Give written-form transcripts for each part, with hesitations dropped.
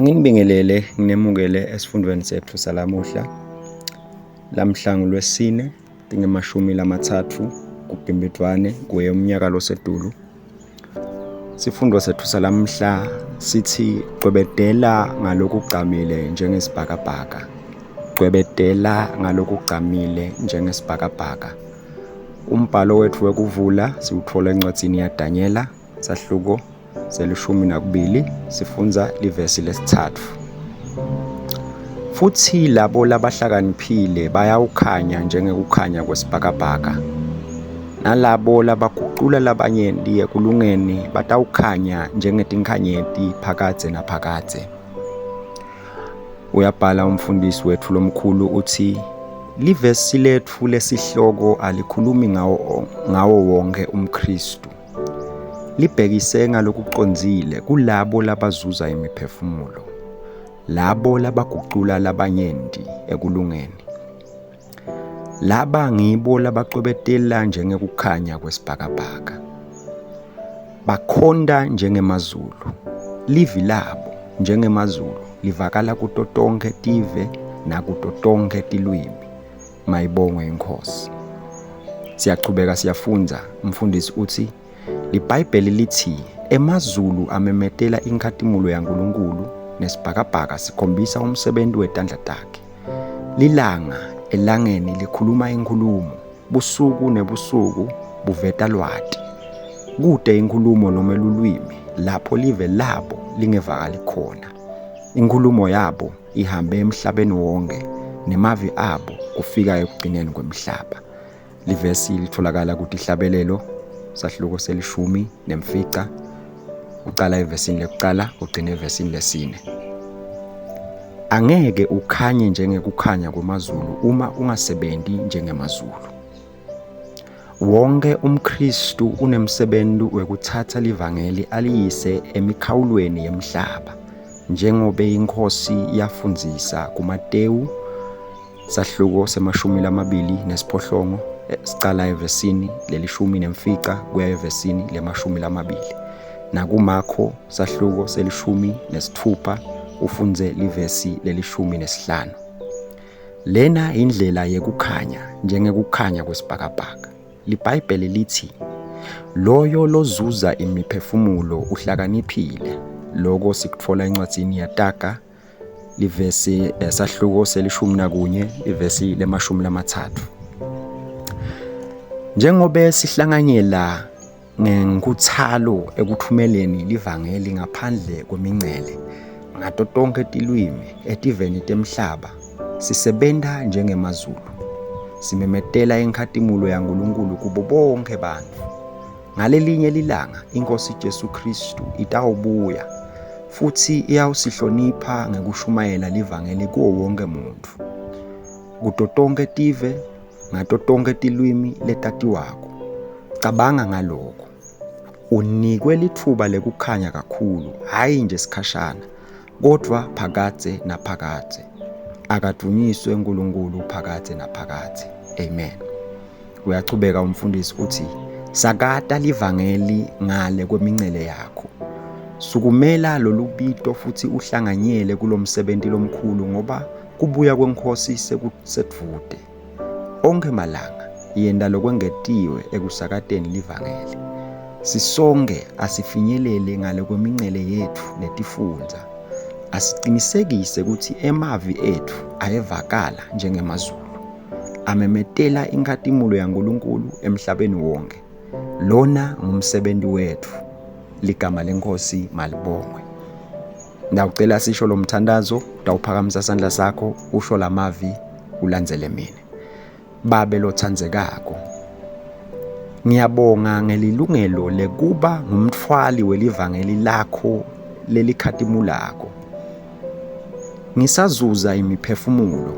Anginibingelele nginemukele esifundweni sethu salamuhla. Lamhla ngolwesine tingemashumi lamathathu kuBhimbidvwane kuye umnyaka losetulu. Sifundo sethu salamhla sithi cwebedela ngalokugcamile njengesibhakabhaka. Cwebedela ngalokugcamile njengesibhakabhaka. Umbhalo wethu wekuvula siwuthola encwadzini yaDanyela sahluko selishumi nakubili sifundza livesi lesithathu. Futhi labo labahlakaniphile bayawukhanya njengekukhanya kwesibhakabhaka, nalabo labagucula labanyenti ekulungeni batawukhanya njengetinkhanyeti phakadze naphakadze. Uyabhala umfundisi wethu lomkhulu uthi livesi letfu lesihloko alikhulumi ngawo, ngawo wonke umKristu. Libhekise ngalokucondzile kulabo labazuza imiphefumulo, labo labagucula labanyenti ekulungeni. Laba ngibo labacwebetela njengekukhanya kwesibhakabhaka. Bakhonta njengemazulu. Livi labo njengemazulu livakala kuto tonkhe tive nakuto tonkhe tilwimi. Mayibongwe iNkhosi. Siyachubeka siyafundza, umfundisi uthi liBhayibheli lithi emazulu amemetela inkhatimulo yaNkulunkulu nesibhakabhaka sikhombisa umsebenzi wetandla takhe. Lilanga elangeni likhuluma inkhulumo, busuku nebusuku buveta lwati. Kute inkhulumo noma lulwimi lapho live labo lingevakali khona. Inkhulumo yabo ihambe emhlabeni wonke nemavi abo kufika ekugcineni kwemhlaba. Livesi litholakala kutihlabelelo sahluko selishumi nemfica ucala evesini lekucala ugcine evesini lesine. Angeke ukhanye njengekukhanya kwemazulu uma ungasebenti njengemazulu. Wonke umKristu unemsebenzi wekuthatha livangeli aliyise emikhawulweni yemhlaba njengobe iNkhosi yafundzisa kuMatewu sahluko semashumi lamabili nesiphohlongo sicala evesini lelishumi nemfica kuya evesini lemashumi lamabili nakuMakho sahluko selishumi nesitfupha ufundze livesi lelishumi nesihlanu. Lena indlela yekukhanya njengekukhanya kwesibhakabhaka. LiBhayibheli lithi loyo lozuza imiphefumulo uhlakaniphile. Loko sikutfola encwadzini yaTaga livesi sahluko selishumi nakunye livesi lemashumi lamathathu. Njengobe sihlanganyela ngenkhuthalo ekuthumeleni livangeli ngaphandle kwemincele ngato tonkhe tilwimi etiveni temhlaba, sisebenta njengemazulu, simemetela inkhatimulo yaNkulunkulu kubo bonkhe bantfu. Ngalelinye lilanga iNkhosi Jesu Khristu itawubuya futsi iyawusihlonipha ngekushumayela livangeli kuwo wonke muntfu, kuto tonkhe tive, ngato tonkhe tilwimi letatiwako. Cabanga ngaloko. Unikwe litfuba lekukhanya kakhulu, hhayi nje sikhashana, kodvwa phakadze naphakadze. Akadvunyiswe uNkulunkulu phakadze naphakadze. Amen. Uyachubeka umfundisi uthi, sakata livangeli ngale kwemincele yakho. Sukumela lolubito futhi uhlanganyele kulomsebenzi lomkhulu ngoba kubuya kweNkhosi sekusedvute. Onkhe malanga yenta lokwengetiwe ekusakateni livangeli. Sisonke asifinyelele ngale kwemincele yetfu netifundza. Asicinisekise ukuthi emavi etfu ayevakala njengemazulu, amemetela inkhatimulo yaNkulunkulu emhlabeni wonke. Lona ngumsebenzi wetfu. Ligama leNkhosi malibongwe. Ngiyawucela sisho lo mthandazo, utawuphakamisa sandla sakho usho lamavi ulandzele mina. Babe lotsandzekako, ngiyabonga ngelilungelo lekuba ngumtfwali welivangeli lakho lelikhatimulako. Ngisazuza imiphefumulo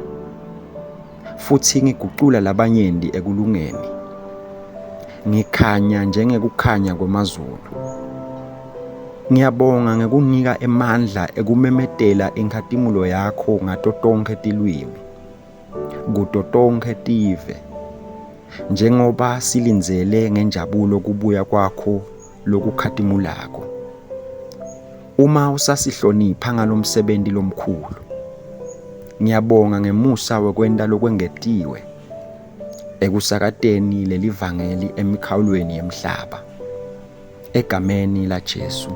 futhi ngigucula labanyenti ekulungeni. Ngikhanya njengekukhanya kwemazulu. Ngiyabonga ngekunika emandla ekumemetela inkhatimulo yakho ngato tonkhe tilwimi, kuto tonkhe tive, njengoba silindzele ngenjabulo kubuya kwakho lokukhatimulako. Uma usasihlonipha ngalomsebenzi lomkhulu. Ngiyabonga ngemusa wekwenta lokwengetiwe ekusakateni lelivangeli emikhawulweni yemhlaba. Egameni laJesu.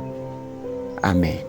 Amen.